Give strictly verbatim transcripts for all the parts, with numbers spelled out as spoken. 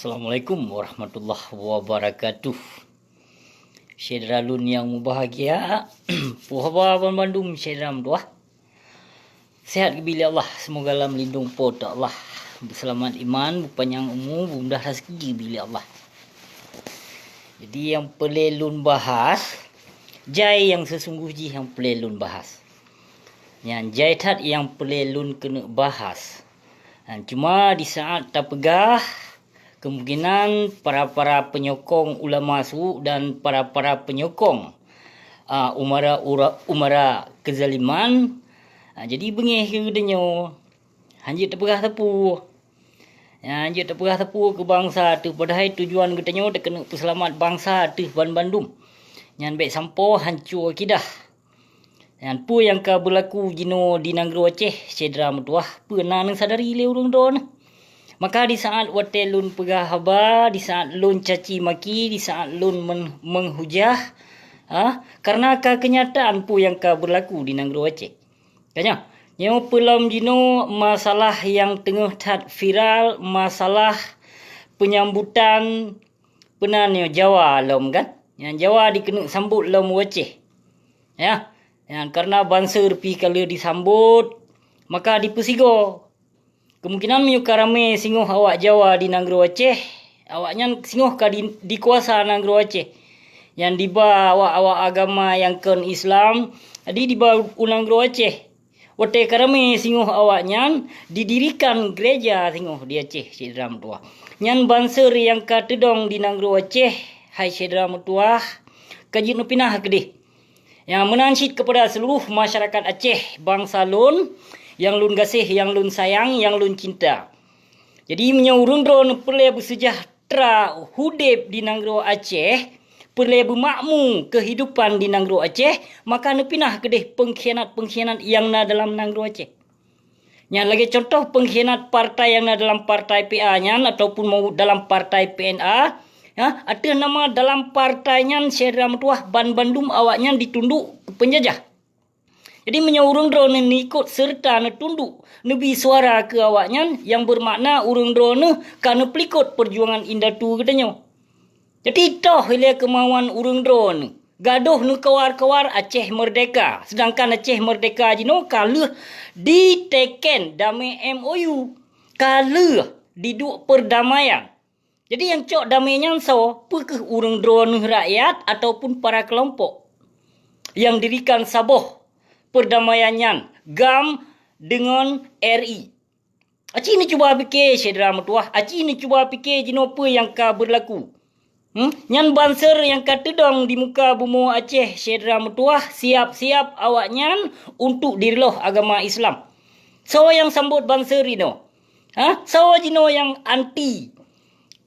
Assalamualaikum warahmatullahi wabarakatuh. Syedara lôn nyang mubahgia, peue haba banmandum syedara meutuwah? Sehat geubri lé Allah, semoga lam lindong Po teu Allah, beuseulamat iman, beupanyang umu, beumudah raseuki geubri lé Allah. Jadi nyang peureulée lôn bahas, jai nyang seusunggoh jih nyang peureulée lôn bahas. Nyan jai that nyang peureulée lôn keuneuk bahas. Nyan cuma di saat tapeugah, kemungkinan para-para penyokong ulama su dan para-para penyokong, a, umara-ura-, umara keuzaliman, a, jadi beungéh keu geutanyoe. Hanjeuet tapeugah sapeue. Nyan hanjeuet tapeugah sapeue keu bansa teuh, padahai tujuan geutanyoe takeuneuk peuseulamat bansa teuh banmandum. Nyan bék sampoe hanco akidah. Nyan peue nyang ka beulaku jinoe di nanggroe Aceh, syedara meutuwah, peue na neusadari lé ureuëng droeneuh? Maka di saat watée lôn peugah haba, di saat lôn caci maki, di saat lôn men-, meuhujah, ha, kareuna ka keunyataan peue nyang ka beulaku di nanggroe Aceh. Ka nyoe, nyoe peulom jinoe masalah nyang teungoh that viral, masalah peunyambutan peunan nyoe Jawa lom kan? Nyang Jawa dikeuneuk sambot lom u Aceh. Ya, nyang kareuna banser pih ka lheueh disambot, maka dipeusigoe. Kemungkinan meunyoe ka ramé singoh awak Jawa di nanggroe Aceh, awaknyan singoh ka di, dikuasa nanggroe Aceh. Nyang diba awak-awak agama nyang kon Islam, jadi diba u nanggroe Aceh. Watée ka ramé singoh awaknyan didirikan gereja singoh di Aceh, syedara meutuwah. Nyan banser nyang ka teudong di nanggroe Aceh, hai syedara meutuwah, ka jeuet neupinah keudeh. Nyang meunan cit keupada seuluruh masyarakat Aceh, bansa lôn, nyang lôn gaséh, nyang lôn sayang, nyang lôn cinta. Jadi meunyoe ureuëng droeneuh peureulée beuseujah- tra udeb di nanggroe Aceh, peureulée beumakmu keuhidupan di nanggroe Aceh, maka neupinah keudeh peungkhianat-peungkhianat nyang na dalam nanggroe Aceh. Nyan lagée cuntoh peungkhianat partai nyang na dalam partai P A nyan ataupun mau dalam partai P N A, ya, ateueh nama dalam partai nyan syedara meutuwah banbandum awaknyan ditundok keu peunjajah. Jadi meunyoe ureuëng droeneuh neuikot seureuta neutundok neubi suara keu awaknyan, nyang beumakna ureuëng droeneuh ka neupeulikot peujuangan indatu geutanyoe. Jadi toh ilée keumauan ureuëng droeneuh gadôh neukawar-kawar Aceh Merdeka, seudangkan Aceh Merdeka jinoe ka lheueh diteken damé M O U, ka lheueh diduek peurdamaian. Jadi nyang cok damé nyan soe? Peu kheueh ureuëng droeneuh rakyat ataupun para keulompok nyang dirikan saboh peurdamaian nyan, GAM deungon R I? Aci neucuba pike syedara meutuwah, aci neucuba pike jinoe peue nyang ka beurlaku. Hmm? Nyan banser nyang ka teudong di muka bumoe Aceh syedara meutuwah, siab-siab awaknyan untuk direulôh agama Islam. Soe nyang sambot banser jinoe? Ha? Soe jinoe nyang anti?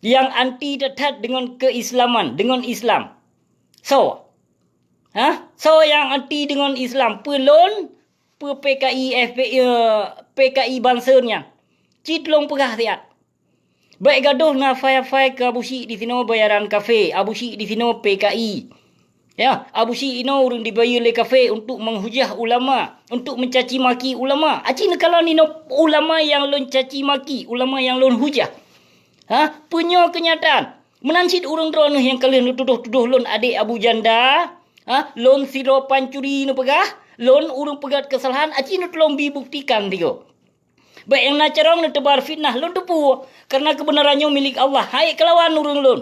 Nyang anti that-that deungon keuislaman, deungon Islam. Soe? Ha? Soe nyang anti deungon Islam? Peue lôn, peue P K I, F P I, eh, P K I banser nyan? Ci tulông peugah siat. Bék gadôh na fai-fai keu Abu Syik disinoe bayaran kafé, Abu Syik disinoe P K I. Ya, Abu Syik inoe ureuëng dibayeue lé kafé untuk meuhujah ulama, untuk meucaci maki ulama. Aci neukalon inoe ulama nyang lôn caci maki, ulama nyang lôn hujah. Ha? Peue nyoe keunyataan? Meunan cit ureuëng droeneuh nyang ka lheueh neutudôh-tudôh lôn adék Abu Janda, ha? Lôn sidroe pancuri neupeugah, lôn ureuëng peugét keusalahan, aci neutulông bi buktikan tigoe. Bék nyang na carông neuteubar fitnah, lôn teupeue, kareuna keubeunaran nyoe milék Allah, haiek keu lawan ureuëng lôn.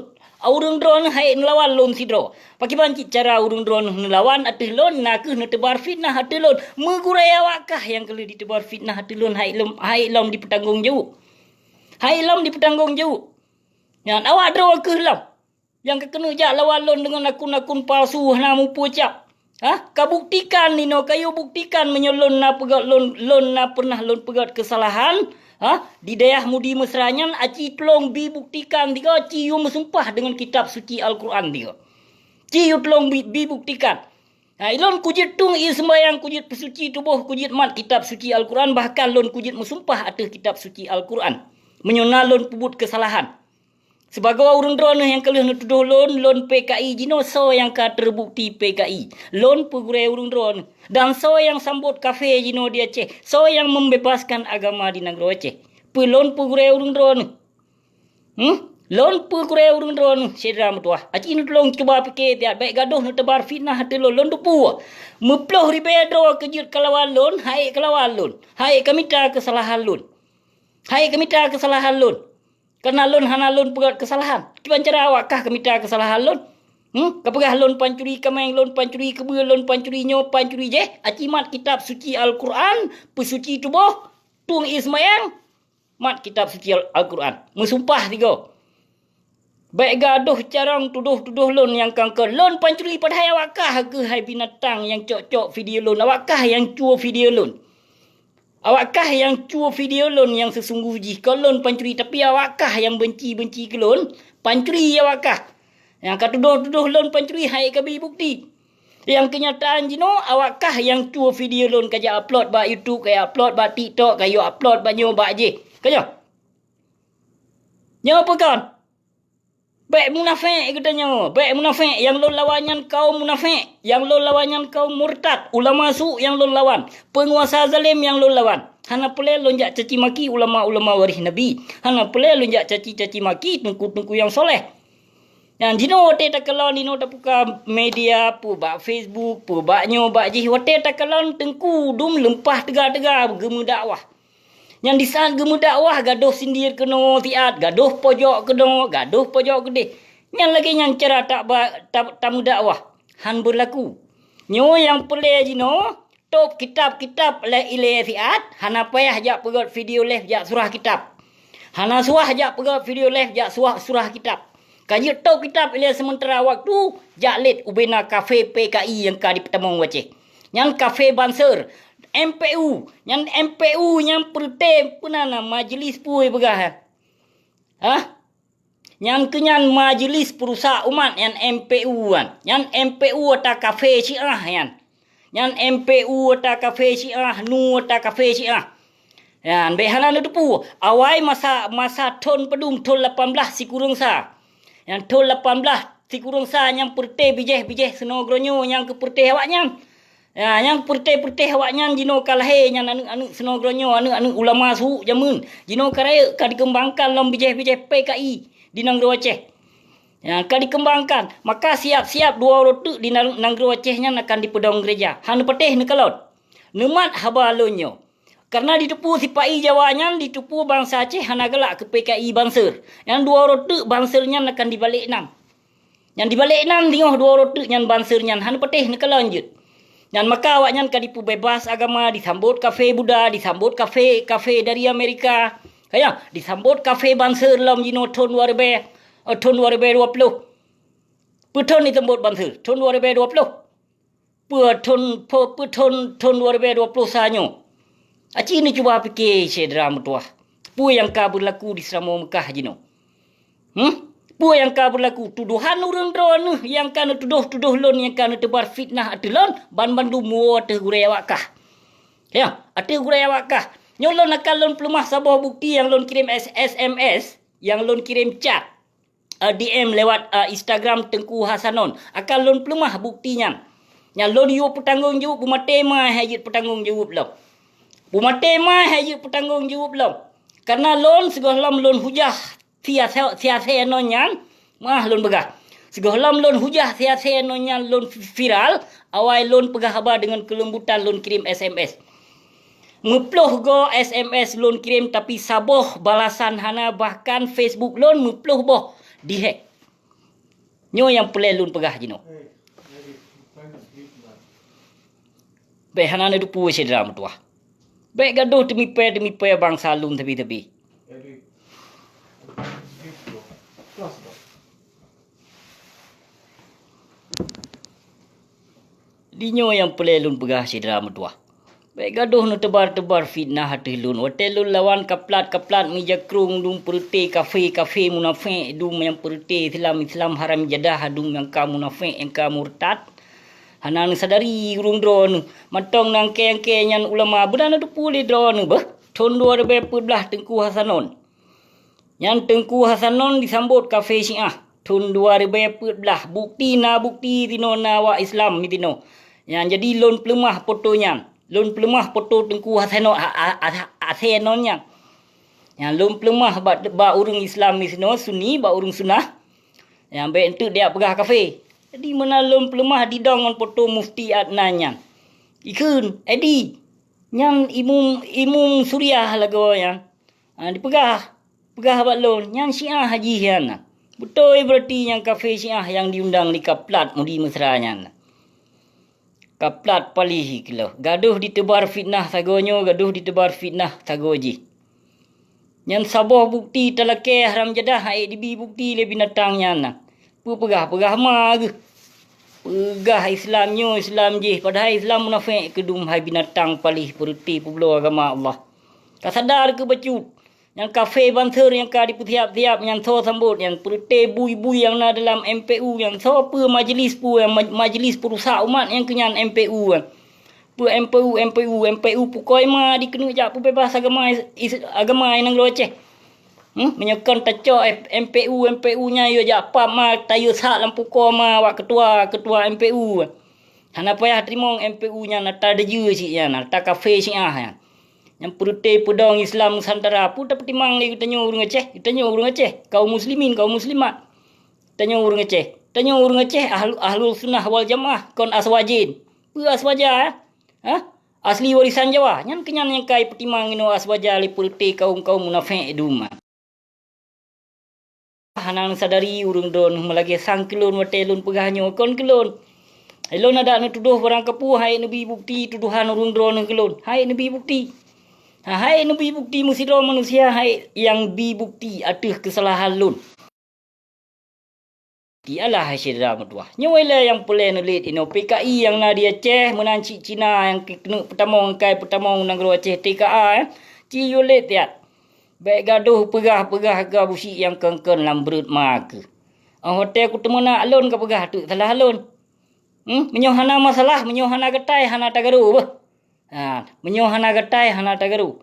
Ureuëng droeneuh haiek neulawan lôn sidroe. Pakriban cit cara ureuëng droeneuh neulawan ateueh lôn, na kheueh neuteubar fitnah ateueh lôn. Meugurée awak kah nyang ka lheueh diteubar fitnah ateueh lôn, haiek lom, haiek lom dipeutanggong jaweueb. Haiek lom dipeutanggong jaweueb. Nyan awak droe kheueh lom nyang ka keuneuk jak lawan lôn deungon akun-akun palsu hana mupeue cap. Ha? Ka buktikan inoe, kayue buktikan meunyoe lôn na peugét lôn, lôn na peureunah lôn peugét keusalahan, ha? Di dayah Mudi Mesra nyan aci tulông bi buktikan tigoe, ci yue meusumpah deungon kitab suci Al-Quran tigoe. Ci yue tulông bi, bi buktikan. Ha, ilôn kujeuet tueng ie seumbahyang, kujeuet peusuci tuboh, kujeuet mat kitab suci Al-Quran, bahkan lôn kujeuet meusumpah ateueh kitab suci Al-Quran. Meunyoe na lôn peubuet keusalahan. Sibagoe ureuëng droeneuh nyang ka lheueh neutudôh lôn, lôn P K I jinoe, soe nyang ka teubukti P K I? Lôn peugurée ureuëng droeneuh. Dan soe nyang sambot kafé jinoe di Aceh? Soe nyang membebaskan agama di nanggroe Aceh? Peue lôn peugurée ureuëng droeneuh? Hmm? Lôn peugurée ureuëng droeneuh syedara meutuwah, aci neutulông cuba pike tiat bék gadôh neuteubar fitnah ateueh lôn. Lôn teupeue, meuploh ribée droe keujeuet kalawan lôn, hai kalawan lôn, hai kamita keusalahan lôn. Hai kamita keusalahan lôn. Kareuna lôn hana lôn peugét keusalahan. Kiban cara awak kah kamita keusalahan lôn? Hmm? Kapeugah lôn pancuri kaméng, lôn pancuri keubeue, lôn pancuri nyoe, pancuri jéh, aci mat kitab suci Al-Quran, peusuci tuboh, tueng ié seumayang, mat kitab suci Al-, Al-Quran. Meusumpah sigoe. Bék gadôh carông tudoh-tudoh lôn nyang kangkon. Lôn pancuri padahai awak kah keuhai binatang nyang cok-cok video lôn, awak kah nyang cue video lôn. Awak kah nyang cue video lôn nyang seusunggoh jih, kon lôn pancuri, tapi awak kah nyang benci-benci keu lôn, pancuri awak kah. Nyang ka tudoh-tudoh lôn pancuri, hai kabi bukeuti. Nyang keunyataan jinoe, awak kah nyang cue video lôn kajak upload bak YouTube, kajak upload bak TikTok, kajak upload bak nyoe bak jéh. Ka nyoe? Nyoe peue kon? Bék munafék geutanyoe, bék munafék. Nyang lôn lawan nyan kaum munafék, nyang lôn lawan nyan kaum murtad, ulama su nyang lôn lawan, peunguasa zalem nyang lôn lawan. Hana peureulée lôn jak caci maki ulama-ulama waréh Nabi. Hana peureulée lôn jak caci-caci maki teungku-teungku nyang soleh. Nyan jinoe watée takalon inoe tapuka media, peue bak Facebook, peue bak nyoe bak jih, watée takalon teungku dum leumpah teuga-teuga geumeudakwah. Nyan disaat geumeudakwah gadôh sindir keunoe siat, gadôh pojok keunoe, gadôh pojok keudeh. Nyan lagée nyan cara ta-, ta-, tameudakwah, han beurlaku. Nyoe nyang peureulée jinoe, tôb kitab-kitab lé ilée siat, hana payah jak peugét video live jak surah kitab. Hana suah jak peugét video live jak suah surah kitab. Ka jeuet tôb kitab ilée seumeuntara waktu, jak lét ubena kafe P K I nyang ka dipeutamong u Aceh. Nyan kafe Banser, M P U, nyan M P U nyang peureute peue nan na majlis peue peugah, eh? Hah? Nyan keuh nyan majlis peurusak umat nyan M P U nyan. Nyan M P U ata kafe Syiah nyan. Nyan M P U ata kafe Syiah, nu ata kafe Syiah. Nyan bék hana neuteupeue, awai masa, masa thon padum, thon lapan blaih sikureueng sa. Nyan thon lapan blaih sikureueng sa nyang peureute bijéh-bijéh sinoe geuroenyoe nyang geupeureute awaknyan. Ya, nyang peureute-peureute awaknyan jinoe ka lahé nyan aneuëk-aneuëk sinoe geuroenyoe, aneuëk-aneuëk ulama su jameun. Jinoe ka rayeuk ka dikeumbangkan lom bijéh-bijéh P K I di nanggroe Aceh. Ya, ka dikeumbangkan, maka siab-siab dua uroe teuk di nang-, nanggroe Aceh nyan akan dipeudong geureja. Hana patéh neukalon. Neumat haba lôn nyoe. Kareuna jiteupeue sipa-i Jawa nyan, jiteupeue bansa Aceh hana galak keu P K I Banser. Nyan dua uroe teuk Banser nyan akan dibalek nan. Nyan dibalek nan teungoh dua uroe teuk nyan Banser nyan hana patéh neukalon jeuet. Nyan maka awaknyan ka dipeubeubaih agama, disambot kafe Buddha, disambot kafe, kafe dari Amerika. Kaya, disambot kafe Banser lom jinoe thon dua ribée, eh, thon dua ribée dua ploh. Peuthon disambot Banser, thon dua ribée dua ploh. Peue thon, peue, peue thon, thon dua ribée dua ploh sa nyoe? Aci neucuba pike syedara meutuwah, peue nyang ka beurlaku di Seuramoe Meukah jinoe? Hmm? Peue nyang ka beurlaku? Tudohan ureuëng droeneuh nyang ka neutudoh-tudoh lôn, nyang ka neuteubar fitnah ateueh lôn, banmandum woe ateueh gurée awak kah. Ya, ateueh gurée awak kah. Nyoe lôn akan lôn peuleumah saboh bukti nyang lôn kirém S-, S M S, nyang lôn kirém chat. eh, D M lewat, eh, Instagram Teungku Hasanon. Akan lôn peuleumah bukti nyan. Nyan lôn yue peutanggong jaweueb, beumaté ma hai jeuet peutanggong jaweueb lom. Beumaté ma hai jeuet peutanggong jaweueb lom. Kareuna lôn sigohlom lôn hujah siasé, siasé non nyan, meuah lôn peugah. Sigohlom lôn hujah siasé non nyan lôn viral, awai lôn peugah haba deungon keuleumbutan lôn kirém S M S. Meuploh goe S M S lôn kirém, tapi saboh balasan hana, bahkan Facebook lôn meuploh boh dihack. Nyoe nyang peureulée lôn peugah jinoe. Bék hana neuteupeue syedara meutuwah. Bék gadôh teumipée-teumipée bansa lôn sabe-sabe. Di nyoe nyang peureulée lôn peugah syedara meutuwah. Bék gadôh neuteubar-teubar fitnah ateueh lôn. Watée lôn lawan kaplat-kaplat meujakrong dum peureute kafe-kafe munafék, dum nyang peureute Islam-Islam haram jadah, dum nyang ka munafék, nyang ka murtad. Hana neusadari ureuëng droeneuh. Mantong nyang kée-kée nyan ulama, beuna neuteupeue lé droeneuh beuh. Thon dua ribée peuet blaih Teungku Hasanon. Nyan Teungku Hasanon disambot kafe Syiah thon dua ribée peuet blaih. Bukti na, bukti tinoe na awak Islam tinoe. Nyan jadi lôn peuleumah foto nyan. Lôn peuleumah foto Teungku Hasanon, ha-, ha-, ha-, Hasanon nyan. Nyang lôn peuleumah bak, bak ureuëng Islam disinoe Sunni, bak ureuëng Sunnah. Nyang bék enteuk diak peugah kafé. Jadi meunan lôn peuleumah didong ngon poto Mufti Adnan nyan. Ikheun, Edi, nyan imum, imum Suriah lagoe nyan. Ha, dipeugah, peugah bak lôn, nyan Syiah jih nyan. Beutôi beurati nyang kafé Syiah nyang diundang lé Kaplat Mudi Mesra nyan. Kaplat paléh keulôh, gadoh diteubar fitnah sagoe nyoe, gadoh diteubar fitnah sagoe jih. Nyan saboh bukeuti talakée haram jadah, han ék dibi bukeuti lé binatang nyan na. Peupeugah-peugah ma geuh. Peugah Islam nyoe Islam jih, padahai Islam munafék keudum hai binatang paléh peureuté peubloe agama Allah. Ka sadar keu bacut. Nyang kafé banser nyang ka dipeusiab-siab nyan soe sambot nyan peureuté bui-bui nyang na dalam M P U nyan soe peue majlis peue nyang maj-, majlis peurusak umat nyang keu nyan M P U nyan. Peue M P U, M P U, M P U pukoi ma dikeuneuk jak peubeubaih agama is-, is-, agama i nanggroe Aceh. Hmm, meunyoe kon tacok M P U, M P U nyan yue jak pap ma tayue sak lam pukoi ma wak ketua, ketua M P U. Hana payah teurimong M P U nyan ata deujeu cit nyan, ata kafé Syiah nyan. Nyang peureuté peudong Islam Nusantara peue tapeutimang lé geutanyoe ureuëng Aceh, geutanyoe ureuëng Aceh, kaum muslimin, kaum muslimat. Tanyoe ureuëng Aceh, tanyoe ureuëng Aceh ahlu, ahlu sunnah wal jamaah kon aswajen. Peue aswaja, eh? Ha? Asli warisan Jawa. Nyan keunyan nyang kai peutimang inoe aswaja lé peureuté kaum-kaum munafék dum. Hana neusadari ureuëng droeneuh meulagée sang keu lôn watée lôn peugah nyoe kon keu lôn. Ilôn adak neutudôh barang kapeue han ék neubi bukeuti tudohan ureuëng droeneuh keu lôn. Han ék neubi bukeuti. Ha, han ék neubi bukeuti meusidroe manusia han ék nyang bi bukeuti ateueh keusalahan lôn. Ti alah hai syedara meutuwah. Nyoe ilée nyang peureulée neulet inoe P K I nyang na di Aceh meunan cit Cina nyang keuneuk peutamong kai peutamong nanggroe Aceh T K A, eh. Ci yue let tiat. Bék gadoh peugah-peugah ka busyik nyang kon-kon lam breuet ma keuh. Óh watée kuteumeunak lôn ka peugah teuk salah lôn. Hmm, meunyoe hana masalah, meunyoe hana gatai, hana tagaro beuh. Ha, meunyoe hana gatai, hana tagaro.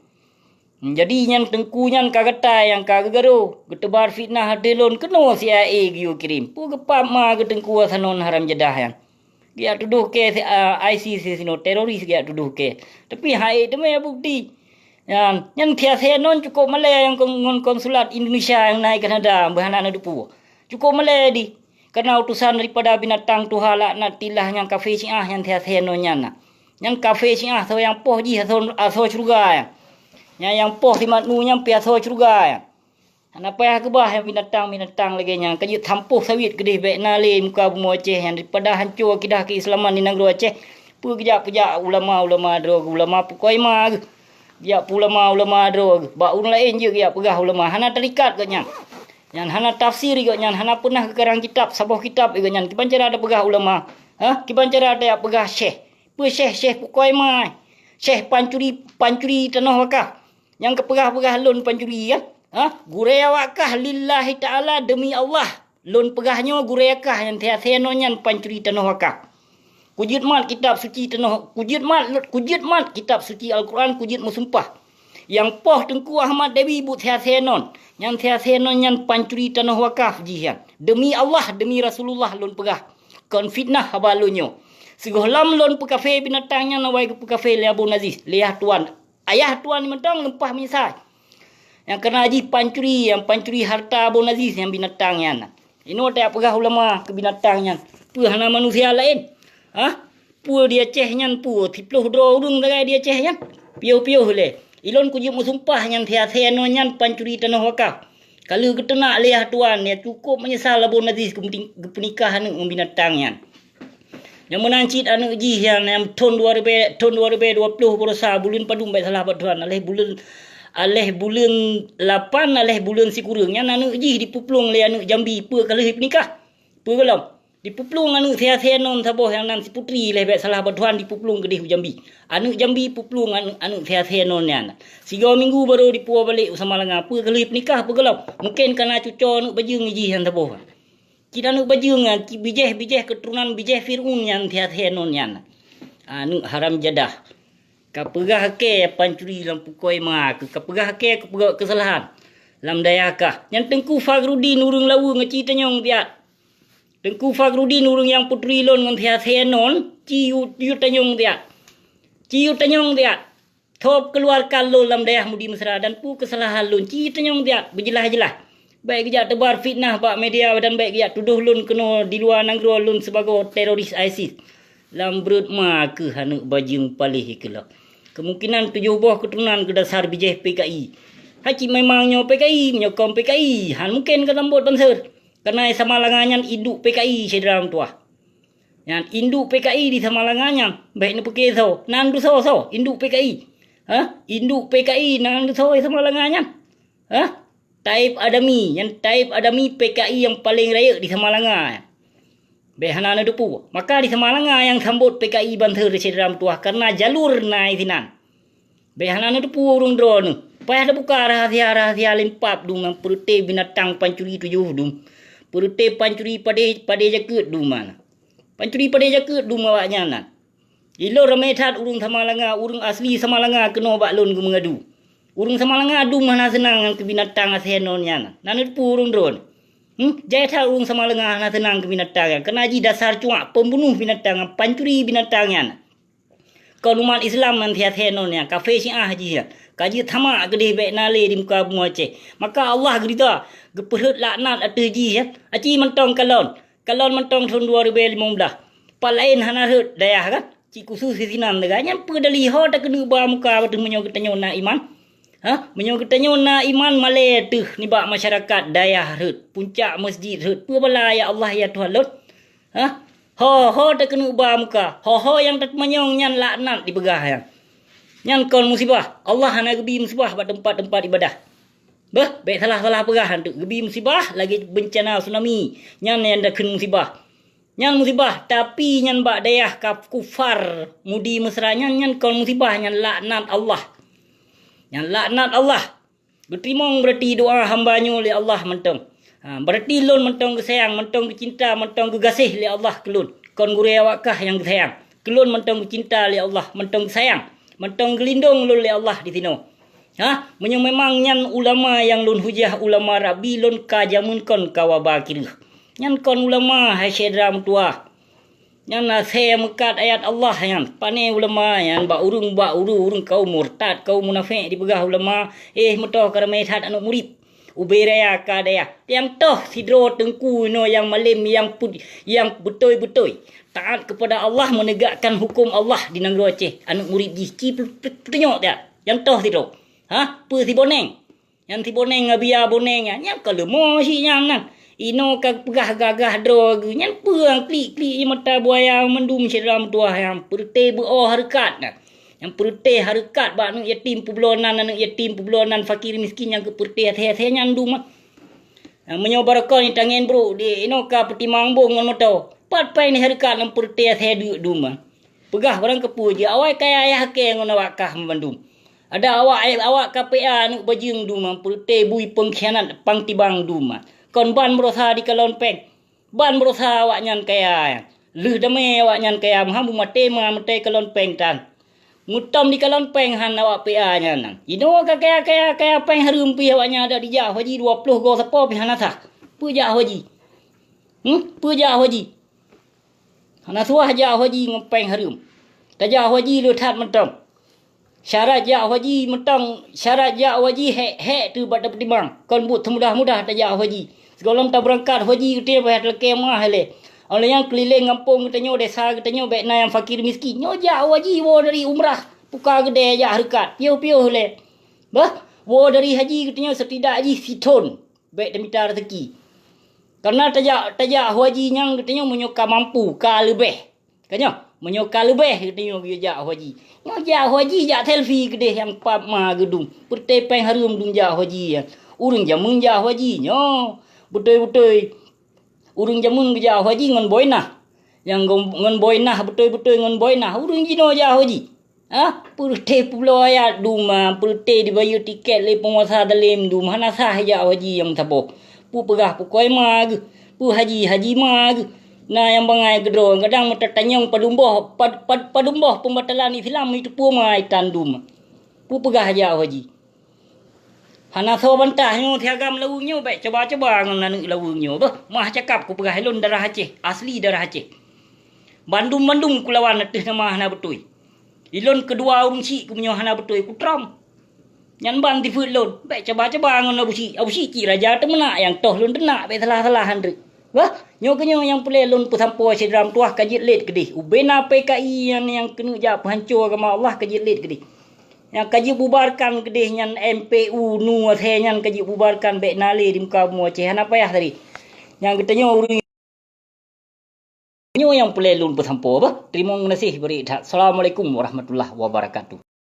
Jadi nyan teungku nyan ka gatai nyang ka geugaro, geuteubar fitnah ateueh lôn keunoe C I A geuyue kirém. Peue geupap ma geuteungku asanoe haram jadah nyan. Geujak tudoh kée, a, ISIS sinoe teroris geujak tudoh kée. Tapi han ék teumé bukeuti. Nyan, nyan siasé non cukôp malée nyang kon-, ngon konsulat Indonesia nyang na i Kanada beuhana neudeupu. Cukôp malée di. Kareuna utosan daripada binatang tuha laknatillah nyang kafé Syiah nyan siasé non nyan na. Nyang kafé Syiah soe nyang poh jih asoe, asoe syeuruga nyan. Nyang, nyang poh simat nu nyan pih asoe syeuruga nyan. Hana payah keubah nyang binatang-binatang lagée nyan ka jeuet sampôh sawét keudeh bék na lé muka bumoe Aceh nyan daripada hanco akidah keuislaman di nanggroe Aceh. Peue geujak peujak ulama-ulama droe geuh, ulama pukoi ma geuh. Geujak peuulama-ulama droe geuh. Bak ureuëng laén jeuet geujak peugah ulama. Hana tarikat geuh nyan. Nyan hana tafsir geuh nyan, hana peunah geukarang kitab, saboh kitab geuh nyan. Kiban cara tapeugah ulama? Ha? Kiban cara tapeugah syekh? Peue syekh, syekh pukoi ma? Syekh pancuri, pancuri tanoh wakaf. Nyang kapeugah-peugah lôn pancuri kan? Ha? Gurée wakaf lillahi ta'ala deumi Allah. Lôn peugah nyoe gurée wakaf nyang siasé non nyan pancuri tanoh wakaf. Kujeuet mat kitab suci tanoh, kujeuet mat, kujeuet mat kitab suci Al-Quran, kujeuet meusumpah. Nyang poh Teungku Ahmad Dewi buet siasé non, nyang siasé non nyan pancuri tanoh wakaf jih nyan. Deumi Allah, deumi Rasulullah lôn peugah. Kon fitnah haba lôn nyoe. Sigohlom lôn peukafé binatang nyan awai geupeukafé lé Abu Nazis, lé yah tuan. Ayah tuan mantong lumpah meunyeusai. Nyang keuna jih pancuri, nyang pancuri hareuta Abu Nazis nyang binatang nyan. Inoe tapeugah ulama keu binatang nyan. Peue hana manusia laén? Hah? Peue di Aceh nyan peue? Siplôh droe ureuëng sagai di Aceh nyan. Piôh-piôh lé. Ilôn kujeuet meusumpah nyang siasé nyoe nyan pancuri tanoh wakaf. Ka lheueh geuteunak lé yah tuan, ya cukôp meunyeusal Abu Nazis geupeunikah aneuëk ngon binatang nyan. Nyang meunan cit aneuëk jih nyan, nyang thon dua ribée, thon dua ribée dua ploh baroesa buleuen padum bék salah bak tuan, aléh buleuen, aléh buleuen lapan, aléh buleuen sikureueng nyan aneuëk jih dipeuplueng lé aneuëk Jambi peue ka lheueh jipeunikah. Peue gohlom? Dipeuplueng aneuëk siasé non saboh nyang nan si putri lé bék salah bak tuan dipeuplueng keudeh u Jambi. Aneuëk Jambi peuplueng aneuëk, aneuëk siasé non nyan. Sigoe minggu barô dipuwoe balek u Samalanga peue ka lheueh jipeunikah peue gohlom? Mungken ka na cuco aneuëk bajeueng jih nyan saboh. Cit aneuëk bajeueng nyan, cit bijéh-bijéh keuturonan bijéh Fir'aun nyan siasé non nyan. Aneuëk haram jadah. Ka peugah kée pancuri lam pukoi ma keuh, ka peugah kée keu peugah keusalahan lam dayah kah. Nyan Teungku Fakhruddin ureuëng Laweue ngon ci tanyong siat. Teungku Fakhruddin ureuëng nyang peuturi lôn ngon siasé non, ci yue, yue tanyong siat. Ci yue tanyong siat. Soe keuluwarkan lôn lam dayah Mudi Mesra dan peue keusalahan lôn? Ci tanyong siat beujeulaih-jeulaih. Bék geujak teubar fitnah bak media dan bék geujak tudoh lôn keunoe di luwa nanggroe lôn sibagoe teroris ISIS. Lam breuet ma keuh aneuk bajeueng paléh keulok. Keumungkinan tujoh boh keuturonan geuh dasar bijéh PKI. Hai cit memang nyoe PKI, meunyoe kon PKI, han mungken ka sambot banser. Kareuna Samalanga nyan induek PKI syedara meutuwah. Nyan induek PKI di Samalanga nyan, bék neupeuke soe, nan dusoe soe, induek PKI. Hah? Induek PKI nan dusoe Samalanga nyan. Hah? Taib Adami, nyan Taib Adami PKI nyang paleng rayeuk di Samalanga. Bék hana neuteupeue. Maka di Samalanga nyang sambot PKI banser syedara meutuwah kareuna jalur na sinan. Bék hana neuteupeue ureuëng droeneuh. Payah teubuka rahasia-rahasia lempap dum nyang peureuté binatang pancuri tujoh dum. Peureuté pancuri padé, padé jakeuet dum na. Pancuri padé jakeuet dum awaknyan nan. Ilôn ramé that ureuëng Samalanga, ureuëng asli Samalanga keunoe bak lôn geumeungadu. Ureuëng Samalanga dum hana seunang ngon keu binatang asai non nyan. Na neuteupeue ureuëng droeneuh. Hmm? Jai that ureuëng Samalanga hana seunang keu binatang nyan. Kareuna jih dasar cuak pembunuh binatang nyan, pancuri binatang nyan. Kon umat Islam nyan siasai non nyan, kafé Syiah jih nyan. Ka jeuet sama keudeh bék na lé di muka bumoe Aceh. Maka Allah geurida, geupeurhot laknat ateueh jih nyan. Aci mantong kalon. Kalon mantong thon dua ribèe limong blah. Pat laén hana rhot dayah kan? Cit khusos di sinan teuga. Nyan peue dali ho takeuneuk ba muka ateueh meunyoe geutanyoe na iman? Hah? Meunyoe geutanyoe na iman malée teuh nibak masyarakat dayah rhot, puncak masjid rhot. Peue bala ya Allah ya Tuhan lôn? Hah? Ho, ho takeuneuk ba muka. Ho, ho nyang tateumanyong nyan laknat dipeugah nyan. Nyan kon musibah. Allah hana geubi musibah bak teumpat-teumpat ibadah. Beuh, bék salah-salah peugah hantu. Geubi musibah lagée beuncana tsunami. Nyan nyang takheun musibah. Nyan musibah, tapi nyan bak dayah kaf-, kufar Mudi Mesra nyan, nyan kon musibah, nyan laknat Allah. Nyan laknat Allah. Geuteurimong beurati doá hamba nyoe lé Allah mantong. Ha, beurati lôn mantong geusayang, mantong geucinta, mantong geugaséh lé Allah keu lôn. Kon gurée awak kah nyang geusayang. Keu lôn mantong geucinta lé Allah, mantong geusayang, mantong geulindong lôn lé Allah disinoe. Ha, meunyoe memang nyan ulama nyang lôn hujah, ulama Rabbi lôn ka jameun kon ka waba kireueh. Nyan kon ulama hai syedara meutuwah. Nyan asée meukat ayat Allah nyan. Pané ulama nyan bak ureuëng, bak ureuëng-ureuëng kaum murtad, kaum munafék dipeugah ulama, éh meutoh ka ramé that aneuk murit. Ubé raya ka dayah. Nyang toh sidroe teungku inoe nyang malém, nyang put-, nyang beutôi-beutôi taát keupada Allah, meunegakkan huköm Allah di nanggroe Aceh. Aneuk murit jih ci peu-, peu-, peutunyok that. Nyang toh sidroe. Hah? Peue si Boneng? Nyan si Boneng, Abia Boneng nyan, nyan ka leumo si nyan nan. Inoe ka peugah gagah droe geuh, nyan peue nyang klik-klik mata buaya mandum syedara meutuwah nyang peureuté beu-oh hareukat nyan. Nyang peureuté hareukat bak aneuk yatim peubloe nan, aneuk yatim peubloe nan, fakir miskin nyang keu peureuté asée-asée nyan dum. Nah, meunyoe barokon tangen brok di inoe ka peutimang bong ngon moto. Pat péng hareukat nyang peureuté asée deuk dum. Peugah barang keupeue jih, awai kaya yah kée ngon awak kah mandum. Ada awak, awak K P A aneuk bajeueng dum, peureuté bui pengkhianat pang tibang dum. Kon ban beurosa dikalon péng. Ban beurosa awaknyan kaya. Lheueh damé awaknyan kaya, meuham beumaté ma meutai kalon péng tan. Meutom dikalon péng han awak P A nyan. Jinoe ka kaya, kaya, kaya péng hareuem pih awaknyan adak dijak haji dua ploh goe sapo pih hana sah. Peue jak haji? Hmm? Peue jak haji? Hana suah jak haji ngon péng hareuem. Tajak haji le that mantong. Syarat jak haji mantong, syarat jak haji hék-hék teuh bak tapeutimang. Kon buet seumudah-mudah tajak haji. Sigohlom tabeurangkat haji geutanyoe payah talakée meuah ilée. Óh lheueh nyan keulileng gampông geutanyoe, desa geutanyoe bék na nyang fakir miskin. Nyoe jak haji woe dari umrah, puka geudée jak hareukat, piôh-piôh ilée. Bah, woe dari haji geutanyoe setidak jih sithon. Bék tamita raseuki. Kareuna tajak, tajak haji nyan geutanyoe meunyoe ka mampu, ka leubeh. Ka nyoe, meunyoe ka leubeh geutanyoe geujak haji. Nyoe jak haji, jak selfie keudeh nyang pap ma geudum. Peureuté péng hareuem dum jak haji nyan. Ureuëng jameun jak haji nyoe. Beutôi-beutôi. Ureuëng jameun geujak haji ngon boinah. Nyang ngon, ngon boinah, beutôi-beutôi ngon boinah. Ureuëng jinoe jak haji. Ha? Peureuté peubloe ayat dum, ha, peureuté dibayeue tiket lé peunguasa dalem dum, hana sah jak haji nyang saboh. Peue peugah pukoi ma geuh, peue haji, haji ma geuh. Na nyang bangai keudroe, kadang meutatanyong padum boh, pad-, pad-, padum boh peumatalan Islam itu peue ma itan dum. Peue peugah jak haji. Hana soe bantah nyoe si agam laweueng nyoe, bék cuba-cuba ngon aneuk laweueng nyoe. Beuh, meuah cakap kupeugah lôn darah Aceh, asli darah Aceh. Bandum-bandum kulawan ateueh nama hana beutôi. Ilôn keudua ureuëng syiek keumeunyoe hana beutôi kutrom. Nyan ban sifeuet lôn, bék caba-caba ngon Abu Syiek. Abu Syiek cit raja teumeunak, nyang toh lôn teunak, bék salah-salah han treuk. Wah, nyoe keunyoe nyang peureulée lôn peusampoe syedara meutuwah ka jeuet lét keudeh. Ubena P K I nyan nyang keuneuk jak peuhanco agama Allah ka jeuet lét keudeh. Nyang ka jibubarkan keudeh nyan M P U nu asée nyan ka jibubarkan bék na lé di muka bumoe Aceh, hana payah tadi. Nyang geutanyoe ureuëng nyoe nyang peureulée lôn peusampoe bah. Teurimong geunaséh bri that. Assalamualaikum warahmatullahi wabarakatuh.